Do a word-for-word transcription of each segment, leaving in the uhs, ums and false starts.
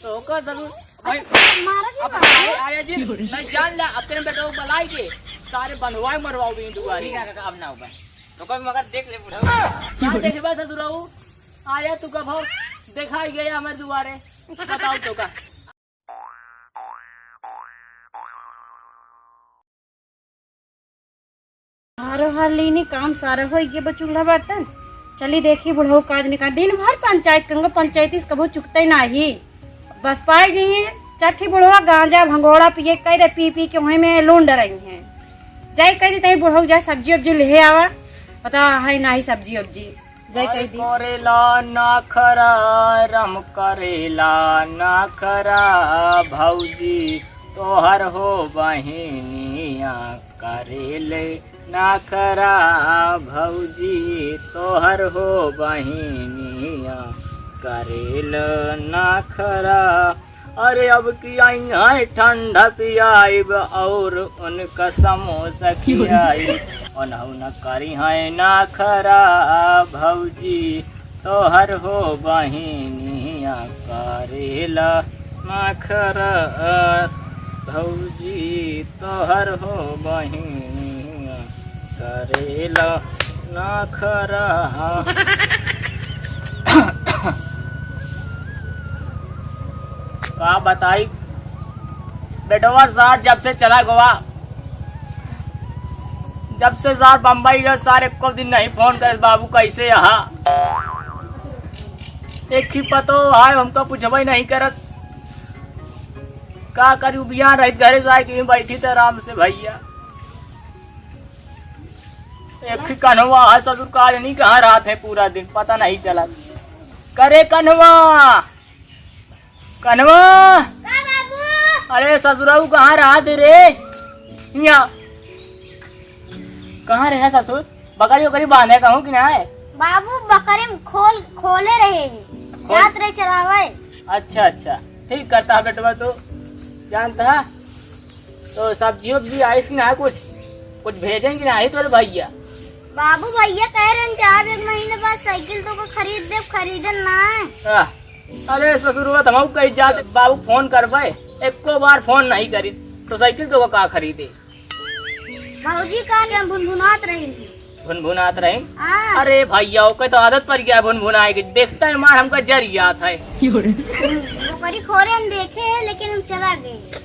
तो ओकर जरूर भाई, अच्छा, मारा जी, अब मारा। आए, आए जी, नहीं जान ला, अब तेरे बेटा को बुलाई के, सारे बंधवाए मरवाओ भी दुआरे। ठीक है काका, अब ना होगा। तो कभी मगर देख ले बुढ़ऊ। का देखबा ससुरऊ? आया तू कब हो? देखा ही गया हमारे दुआरे। बताओ तो का। हारो हार लीनी, काम सारा होई गए बा, चूल्हा बर्तन। चली देखी बुढ़ऊ काज निकाल, दिन भर पंचायत कंगो, पंचायती से कबो चुकते नाही। बस पाई गई हैं चट्ठी बुढ़वा, गांजा भंगोड़ा पिए, कह दे पी पी के वहीं में लून डराई हैं। जाई कह दे तई बुढ़ऊ जा सब्जी उब्जी ले आवा, पता है नाही सब्जी उब्जी। जय अरे कैदी। करेला नखरा, राम करेला नखरा, भौजी तोहर हो बहिनिया करेले नखरा, भौजी तोहर हो बहिनिया करेल नखरा। अरे अब की आई हैं ठंडा पियाइब और उनका समोसा खियाइब। उन्हों न करी हैं नखरा भौजी तोहर हो बहिनिया करेला नखरा भौजी तोहर हो बहिनिया करेला नखरा। का बताई बेटवा, सार जब से चला गवा, जब से सार बम्बई गए, सार एको दिन नहीं फोन करे, बाबू कैसे यहाँ? एक ही पतो है, हमका पूछबे नहीं करत। का करी, उबिया रही घरे से आए कि बैठी थे आराम से भैया। एक ही कन्हवा है ससुर, का नहीं कहाँ रहत है पूरा दिन, पता नहीं चला। करे कन्हवा, कन्हवा। का बाबू? अरे ससुरऊ कहाँ रहत रे? हियाँ। कहाँ रहे ससुर? बकरी ओकरी बांधे कहूँ कि ना है? बाबू बकरी में खोल, खोले रहे हैं। खोल- जात रहे चरावे। अच्छा, अच्छा। ठीक करता है बेटवा तू। जानता है? तो सब्जी उब्जी आइस कि ना कुछ? कुछ भेजें कि ना ही तोरे भैया? बाबू भैया कह रहे हैं कि आप एक महीने बाद साइकिल तो को खरीद दे, खरीदन ना है। आह, अरे ससुरवा, तमाऊ कही जात, बाबू फोन करबे, एको बार फोन नहीं करी, तो साइकिल तो का खरीदे? भौजी का हम भुनभुनात रही थी। भुनभुनात रही? हाँ। अरे भैया, ओके तो आदत पड़ गया है भुनभुनाए की, देखता है मार हमका जर जात है। वो करी खोरे हम देखे हैं, लेकिन हम चला गए।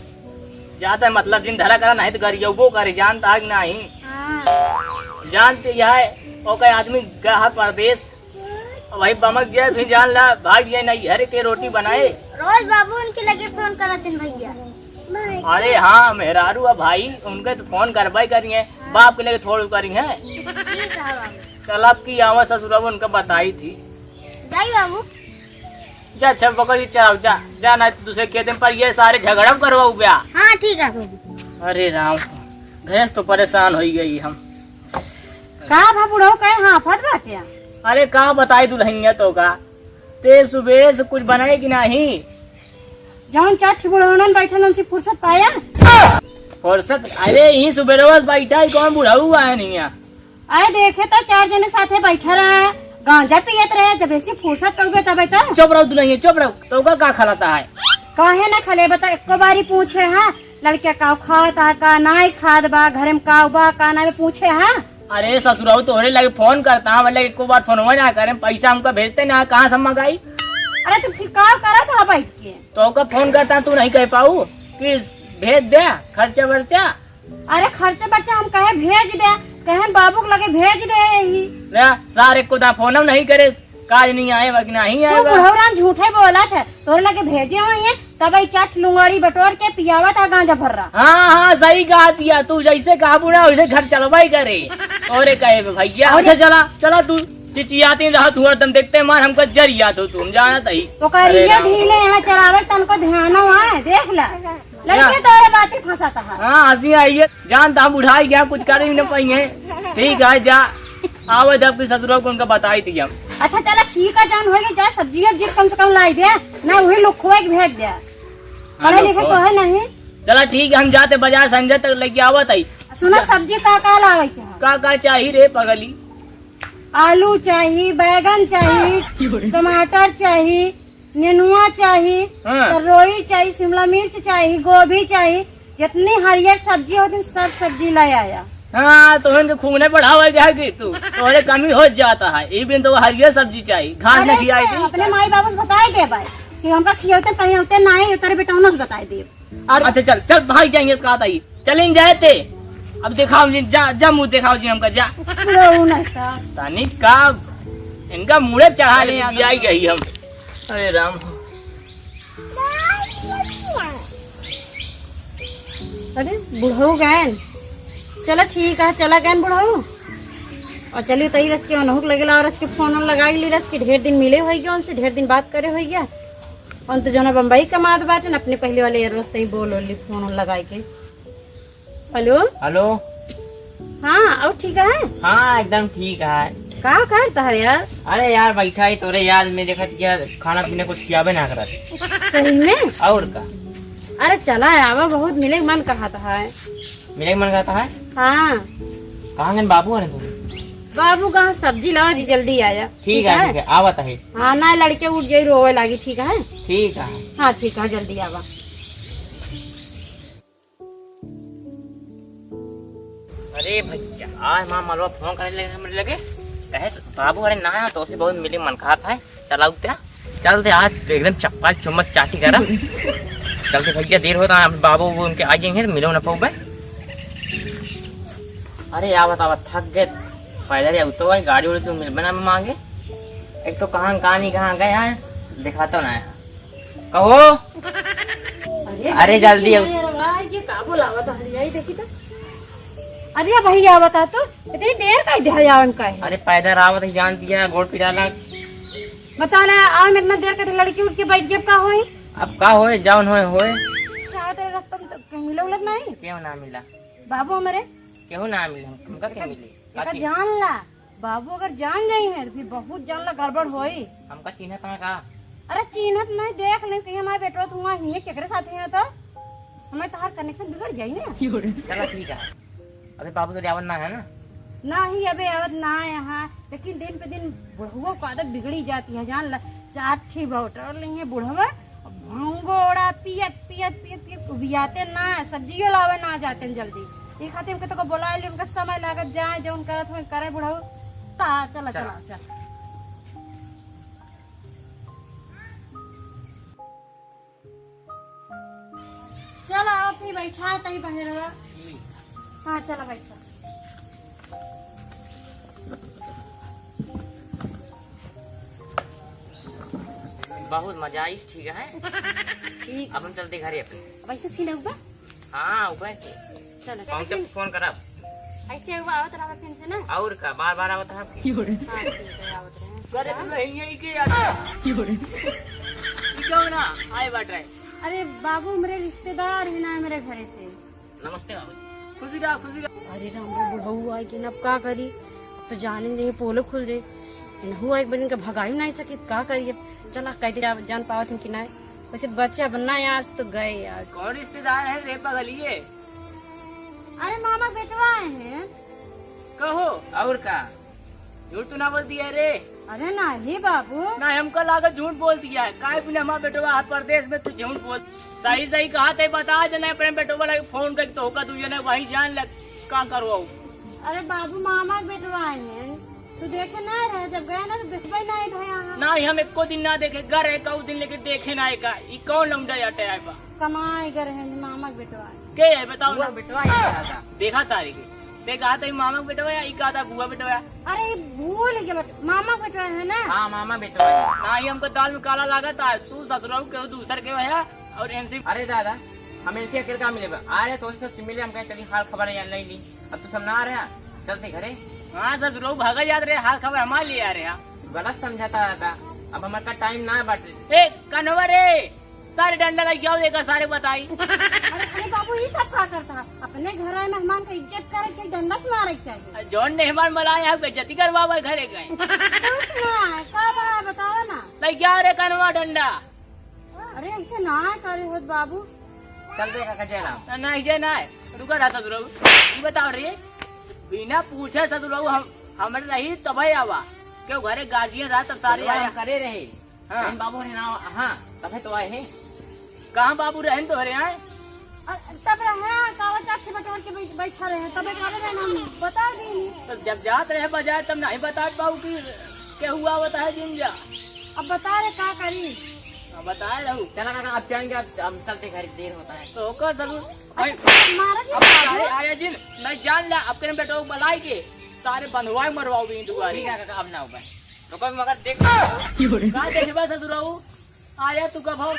जाता है मतलब जिन धरा करा नहीं तो गरियबो करे, जानता है कि नहीं? हाँ। जानते यह है, ओके आदमी गया है परदेश, वही बमक गया, फिर जान ला, भाग गया नहीं, हरे के रोटी बनाए। रोज बाबू उनके लगे फोन करत हैं भैया। अरे हाँ, मेहरारू अब भाई, उनके तो फोन करबे करी है, हाँ। बाप के लगे थोड़ू करी है। ठीक है बाबू। चल अब की आवा ससुरवा, उनका बताई थी। जाई बाबू। जा, अच्छा, पकड़ के चलाओ, जा, जा, ना तो दूसरे खेत में पर ये सारे झगड़ा करवाऊ ब्या। हाँ, ठीक है। अरे राम, घरे से तो परेशान हो ही गई हम। का भा बुढ़ऊ कहे हाँफत बाटे? अरे का बताई दुल्हनिया तो का, ते सुबह से कुछ बनाए कि नहीं? जौन चार ठे बुढ़ौनन बैठल उनसे फुर्सत पाया? फुर्सत? अरे यही सुबह रोज बैठा ही कौन बुढ़ऊ आया नहीं है? आए देखे तो चार जने साथे बैठा रहा, गांजा पियत रहे, जब ऐसी फुर्सत पउबे तबे तो। चुप रहो दुल्हनिया, चुप रहो। तो का, का खलाता है? काहे ना खले बता, एको बारी पूछे है, लड़किया का खात है, का नाई खात बा, घर में का बा, का नाई पूछे है? अरे ससुराऊ तोहरे लगे फोन करता है, मतलब एको बार फोनवा ना करे, पैसा हमका भेजते ना, कहाँ से मंगाई? अरे तो फिर का करत है बैठ के? तो का फोन करता तू नहीं कह पाऊ कि भेज दे खर्चा वर्चा? अरे खर्चा बर्चा हम कहे भेज दे, कहन बाबू के लगे भेज दे यही। ले, सारे को दा फोन हम नहीं करे, काज नहीं आए, बाकी नहीं आए तू बा। बुढ़ऊ राम झूठे बोलत है, तोरे लगे भेजे हुई है, तब ई चट लुंगड़ी बटोर के पियावत है गांजा भर्रा। हाँ, हाँ, सही कहा दिया तू, जैसे कहा बुढ़ा वैसे घर चलवा ही करे। और कहे बे भैया, और अच्छा चला, चला तू चिचियाती रहा तू हरदम, देखते मार हमको जरियात हो तू, हम जानत ही। ओकर अरे ये राम। ढीले यहाँ चलावे तनको ध्यान है, देख ला। लड़के ना। तोरे बातें फंसाता है। हाँ, हंसी आई है। जान तो हम उठाई गया, कुछ कर ही न पाई है। ठीक है, जा। आवे जब कि ससुरा को उनका बताई थी हम। अच्छा, चला ठीक है, जान होई, जा सब्जी उब्जी कम से कम लाई दे। ना वही लोग खोए के भेज दे। हाँ, पढ़े लोग लिखे खोए। तो है नहीं। चला ठीक है, हम जाते बाजार संजय तक लेके आवत है। सुना जा। सब्जी का का लावे के है? का का चाही रे पगली? आलू चाही, बैगन चाही, टमाटर चाही, नेनुआ चाही, हाँ। तरोई चाही, शिमला मिर्च चाही, गोभी चाही, जितनी हरियर सब्जी होती सब सब्जी ले आया। हाँ, तो इनके खूने बढ़ावा गया कि तू, तोहरे कमी हो जाता है। ई बिन तो हरियर सब्जी चाही, घास अरे, नहीं खियाई थी। अपने माई बाबू से बताए दे भाई कि हमका खियौते पहनौते ना है, तेरे बेटौनो से बताए दे। और अच्छा, चल, चल, भाग जाएंगे, इसका आता ही। चलें जाए ते। अब दिखाओ जी, जा, जा मुँह दिखाओ जी हमका, जा। बुढ़ऊ नहीं का। तनिक का, इनका मुड़े चढ़ा ले, अरे, आई गई हम। अरे राम। अरे, बुढ़ऊ गएन। चला ठीक है, चला गएन बुढ़ऊ। और चली तई रच के ओनहु के लगे लाओ, रच के फोन लगाई ली रच के, ढेर दिन मिले होइगा उनसे, ढेर दिन बात करे होइगा। उन तो जोना बम्बई कमात बाटेन, अपने पहले वाले यार से ही बोल ली फोन लगाई के। हेलो। हेलो। हाँ, और ठीक है? हाँ, एकदम ठीक है। का करता है यार? अरे यार, बैठा ही तोरे याद में, देखत क्या खाना पीना कुछ खियाबे ना करत। सही में? और का? अरे चला आवा, बहुत मिले के मन कहत है। मिले के मन कहत है? हाँ। कहाँ गए बाबू? अरे तू। बाबू कहाँ, सब्जी लावा जी, जल्दी आया। ठीक है, ठीक है, आवत है। हाँ ना, लड़के उठ जाई, रोवे लागी। ठीक है। ठीक है। हाँ ठीक है, जल्दी आवा। अरे भैया, आज माँ मलवा फोन करे लगे हमरे लगे, कहे, "बाबू, अरे ना, तो से बहुत मिले मन खात है, चला उठा।" चल दे, आज एकदम चप्पा चुम्मच चाटी करा। चल दे भैया, देर होता है, बाबू वो उनके आ जाएंगे, तो मिलो ना पाऊबे। अरे आवत आवत थक गए, पैदल ही तो है, गाड़ी उड़ी तो मिल बना मांगे। एक तो कहाँ, कहाँ नहीं, कहाँ गए हैं, दिखाता ना है। कहो। अरे, अरे, जल्दी आओ। अरे, ये का बोलावा तो हरियाई देखी तो। अरे भैया, बता तो, इतनी देर का इधर आवन का है? अरे, पैदल आवत है, जान दिया, गोड़ पिराला। बता ना, आवे में इतना देर का, तो लड़की उठ के बैठ गई, अब का होई? अब का होए, जौन होए, होए। चाहत है रास्ता में तो केहू मिला उलत नहीं? क्यों ना मिला? बाबू हमारे? केहू ना मिला, हमका क्या मिले? एका जान ला, बाबू अगर जान जाई हैं, तो फिर बहुत जान ला गड़बड़ होई। हमका चीन्हत ना का? अरे चीन्हत नहीं, देख ले, कहीं हमारे बेटवा तू वहाँ हिये केकरे साथ हिये तो हमारे तहार connection बिगड़ जाई ना। चला ठीक है, अबे बाबू तो आवत ना है ना? नहीं, अबे आवत ना है यहाँ, लेकिन दिन पे दिन बुढ़वो को आदत बिगड़ी जाती है, जान ला। चार ठी बॉटल लिए बुढ़वा, भंगोड़ा पियत, पियत, पियत, पियत उबियाते ना, सब्जियो लावे ना जाते हैं जल्दी। ई खातिर हमके तो बोला ले, उनका समय लागत जाए, जौन करत होए करे बुढ़ऊ। ता, चला, चला। चला, चला। चला, आप ही बैठा है, तई बहरवा। हाँ, चला, बैठा। बहुत मजा आई, ठीक है। ठीक। अब हम चलते घरे अपने। अब ऐसे फिर उबा? हाँ, उबा के। चलो, कौन चलो से फिर। फोन करब? ऐसे उबा आवत रहा फिर से ना। और का, बार बार आवत रहा आपके? हाँ, ठीक है, आवत रहे। अरे, तुम यही, यही के यार। क्यों रे? ये क्यों ना आए बात रहे? अरे बाबू, मेरे रिश्तेदार है ना मेरे घरे से। नमस्ते बाबू। खुशी रहा, खुशी रहा। अरे राम रे, बुढ़ऊ आई कि ना, अब का करी? अब तो जाने दे, पोलो खुल जाए। इनहू एक बार इनका भगाई नहीं सकित, का करी अब? चला, कहते जा-, जान पावत हैं कि नहीं? वैसे बच्चा बनना है, आज तो गए आज। कौन रिश्तेदार है रे पगलिए? अरे मामा बेटवा आए हैं। कहो, और का? झूठ तो ना बोल दिया रे? अरे नाही बाबू। ना, हमका लागत झूठ बोल दिया है। काहे बिना हमार बेटवा है परदेश में, तू झूठ बोल। सही सही कहा थे, बता देना अपने बेटवा लगे फोन करके, तो होगा तू जने वहीं जान लग का करवाऊ। अरे बाबू, मामा के बेटवा आए हैं, तू देखे ना रहे, जब गया ना तो देखबे नहीं था यहाँ। ना, हम एको दिन ना देखे, घर है कऊ दिन लेके देखे ना का, ई कौन लौंडा जाटे आए बा? कमाए गए रहे मामा के बेटवा। के है बताओ ना? बुआ बेटवा ही कहा था। देखा तारीख। ते कहा था मामा के बेटवा या ई कहा था बुआ बेटवा? अरे भूल गया बट मामा के बेटवा है ना? हाँ, मामा बेटवा है। ना ही हमको दाल में काला लगा था, तू ससुराल के हो दूसर के है और इनसे। अरे दादा, हम इनसे अकेले का मिले बा? अरे तो से मिले, हम कहे चली हाल खबर या नहीं ली। अब तू सब ना आ रहा, चलते घरे। हाँ ससुराल भागा जात रहे, हाल खबर हमारे लिए आ रहे हैं। गलत समझा था दादा, अब हमारे का टाइम ना बाटे। ए कनवा रे, सारे डंडा लग जाओ, देखा सारे बताई। अरे, अरे बाबू, ये सब का करता है? अपने घर आए मेहमान का इज्जत करे के डंडा से मारे के चाहिए। जौन मेहमान बुलाए हैं, बेइज्जती करवावे घरे गए। कुछ ना है, का बड़ा है, बताओ ना। लग जाओ रे कनवा डंडा। अरे, ऐसे ना है करे होत बाबू। चल बे काका, जय राम। ना, ना, जय ना है। रुका रहा ससुराल। ये बताओ रे, बिना पूछे ससुराल हम, हमरे रही तबे आवा। क्यों घरे गार्जियन रहा तब सारे आया। करे रहे। हाँ। बहन बाबू रे ना, हाँ, तबे तो आए हैं। कहाँ बाबू रहन तोहरे आए? अ, तब रहे, कावत जात से बटोर के बैठ-, बैठा रहे, तबे काले रहे ना, हम बता दी। तो जब जात रहे बाजार, तब नहीं बता पाऊ कि के हुआ होता है जिन जा। अब बता रे, का करी? अब बताए रहू। चला काका, अब जाएंगे, अब हम चलते घर, देर होता है। तो ओकर चलू। अच्छा, मारा जी, अब मारा। सारे आया जिन, मैं जान ला, अब करें बेटो बलाई के, सारे बंधवाए मरवाओ भी दुआरी। ठीक है काका, अब ना हो पाए। तो कभी मगर देख, का देखबा ससुराऊ? आया तू कब हो?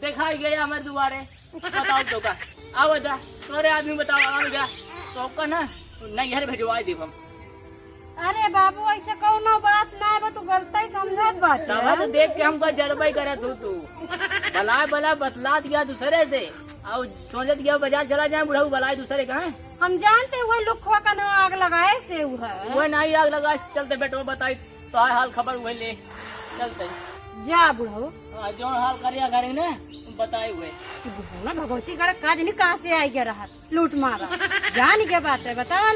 देखा ही गया हमारे दुआरे। बताओ तो का? आओ दा, तोरे आदमी बताओ, आओ जा। तो का ना, नैहर भेजवाए देब हम। अरे बाबू, ऐसे कौनो बात ना है, वो तू गलत ही समझत बाटे। तब तो देख के हमका जरबई करत हो तू। भला भला बतलात गया दूसरे से, और सोचत गया बाजार चला जाए बुढ़ऊ, भलाई दूसरे का है। हम जानते हुए लुखवा का ना आग लगाए से हुआ। वह नहीं आग लगाए, चलते बेटवा बताई, तो हाल खबर हुए ले, चलते। जा बुढ़ऊ। हाँ, जो हाल करिया करेंगे ना, बताए हुए। बुढ़ऊ ना भगवती गढ़ का जनी कहाँ से आई गया रहा, लूट मारा। जान के बात है, बतावा ना।